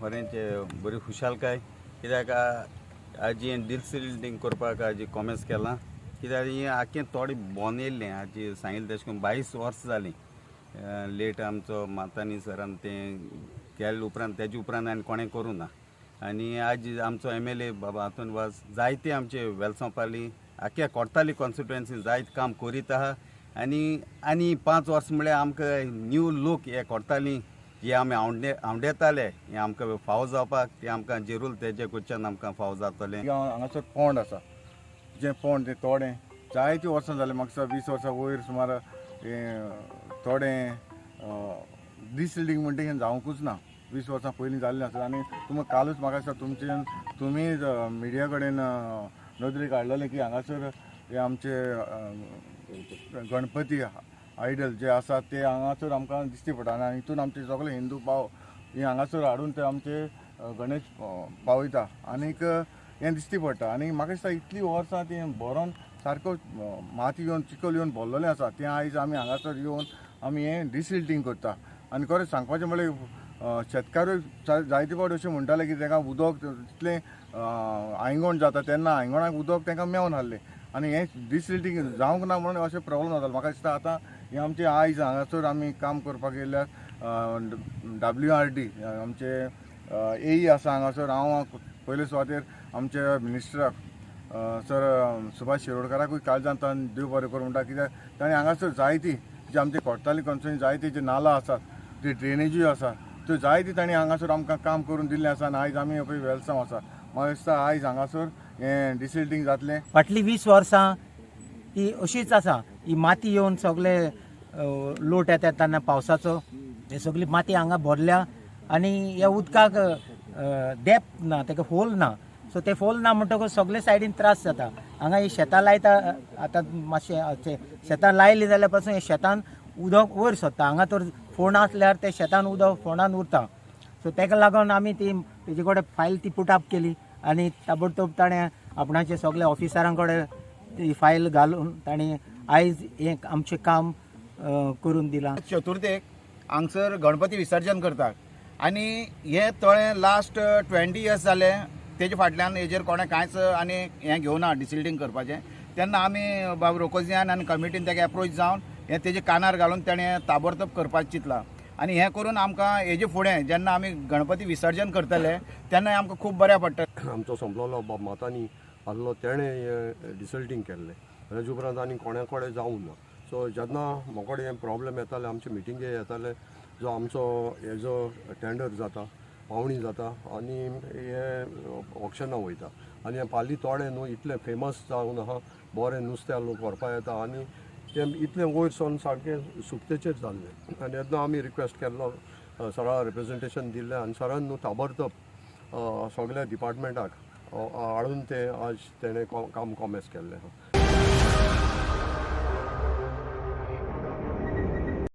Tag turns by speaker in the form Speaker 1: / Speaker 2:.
Speaker 1: खरेंच बरी खुशालकाय कित्याक आज हें डिसिल्टींग करपाक आज कॉमेस केलां कित्याक हें आख्खें थोडें बोन येयल्लें. आज सांगिल्लें तशें करून 22 वर्सां जालीं लेट आमचो मातानी सरान तें केले उपरांत तेजे उपरांत आनी कोणें करूं ना. आनी आज आमचो एमएलए बाबा आंतोन वाज जायते आमचे वेलसांव पाली आख्ख्या कोडताली कॉन्स्टिट्युएन्सी जायत काम करीत आहा. आनी आनी 5 वर्सां म्हळ्यार आमकां न्यू लूक हे कोडताली जे आमी आवंडेताले हे आमकां फावो जावपाक ते आमकां जेरूल तेजे कडच्यान आमकां फावो जातलें.
Speaker 2: हांगासर पोंड आसा, जें पोंड तें तोडें जायतीं वर्सां जालें, म्हाका दिसता 20 वर्सां वयर सुमार हें तोडें डिसिल्टींग म्हणटा हें जावंकूच ना. 20 वर्सां पयलीं जाल्लें आसा. आनी तुमकां कालूच म्हाका दिसता तुमचे तुमी मिडिया कडेन नदरेक हाडलेलें की हांगासर हे आमचे गणपती आयडल जे आसा ते हांगासर आमकां दिश्टी पडटा. आनी हितून आमचे सगळे हिंदू भाव हे हांगासर हाडून ते आमचे गणेश पावयता आनीक हें दिश्टी पडटा. आनी म्हाका दिसता इतलीं वर्सां ती भरोन सारको माती येवन चिखल येवन भरलेलें आसा तें आयज आमी हांगासर येवन आमी हें डिसिल्टींग करता. आनी खरें सांगपाचें म्हणल्यार शेतकारूय जायते फावट अशें म्हणटाले की तांकां उदक तितलें आयंगण जाता तेन्ना आयंगणाक उदक तांकां मेळून आहलें आनी हें डिसिल्टींग जावंक ना म्हणून अशें प्रॉब्लम जातालो. म्हाका दिसता आतां हें आमचें आयज हांगासर आमी काम करपाक येयल्यार WRD आमचे AE आसा हांगासर. हांव पयले सुवातेर आमच्या मिनिस्टराक सर सुभाष शिरोडकाराकूय काळजांत देव बरें करूं म्हणटा, कित्याक ताणें हांगासर जायती जे आमचे कोडताली कॉन्स्टिट्युएन्सी जायती जे नाला आसात, जे ड्रेनेजूय आसा त्यो जायती ताणें हांगासर आमकां काम करून दिल्लें आसा. आनी आयज आमी पळय वेलसांव आसा, म्हाका दिसता आयज हांगासर हें डिसिल्टींग जातलें.
Speaker 3: फाटलीं 20 वर्सां ती अशीच आसा. ही माती येवन सगळे लोट येता तेन्ना पावसाचो हे सगळी माती हांगा भरल्या आनी ह्या उदकाक डेप्थ ना, ताका होल ना. सो ते होल ना म्हणटकूच सगळे सायडीन त्रास जाता. हांगा ही शेतां लायता आतां मातशें शेतां लायलीं जाल्यार पासून हे शेतान उदक वयर सरता. हांगा तर फोंड आसल्यार ते शेतान उदक फोंडान उरता. सो ताका लागून आमी ती तेजे कडेन फायल ती पुटअप केली आनी ताबडतोब ताणें आपणाचे सगळे ऑफिसरां कडेन ती फायल घालून ताणें आयज हें आमचें काम करून दिलां.
Speaker 4: चतुर्थेक हांगसर गणपती विसर्जन करतात आनी हें तळें लास्ट 20 इयर्स जाले तेजे फाटल्यान हेजेर कोणें कांयच आनी हें घेवना डिसिल्टींग करपाचें. तेन्ना आमी बाब रोकोजियान आनी कमिटीन तेका एप्रोच जावन हें तेजे कानार घालून तेणें ताबडतोब करपाचें चिंतलां. आनी हें करून आमकां हेजे फुडें जेन्ना आमी गणपती विसर्जन करतले तेन्ना आमकां खूब बऱ्या पडटलें.
Speaker 5: आमचो सोंपलोलो बाब मातानी आहलो तेणें हें डिसल्टींग केल्लें, तेजे उपरांत आनी कोणा कडेन जावंक ना. सो जेन्ना म्हाका कडेन हें प्रॉब्लम येताले, आमचे मिटिंगे येताले, जो आमचो हेजो टेंडर जाता, पावणी जाता आनी हे ऑक्शना वयता आनी हें पाली तोडें न्हू इतलें फेमस जावन आहा, बरें नुस्त्या लोक व्हरपा येता आनी तें इतलें वयर सरून सारकें सुकतेचेर जाल्लें. आनी तेन्ना आमी रिक्वेस्ट केल्लो, सरा रिप्रेजेंटेशन दिल्लें आनी सरान न्हू ताबडतोब सगल्या डिपार्टमेंटाक हाडून तें आज तेणें काम कॉमेस केल्लें आहा.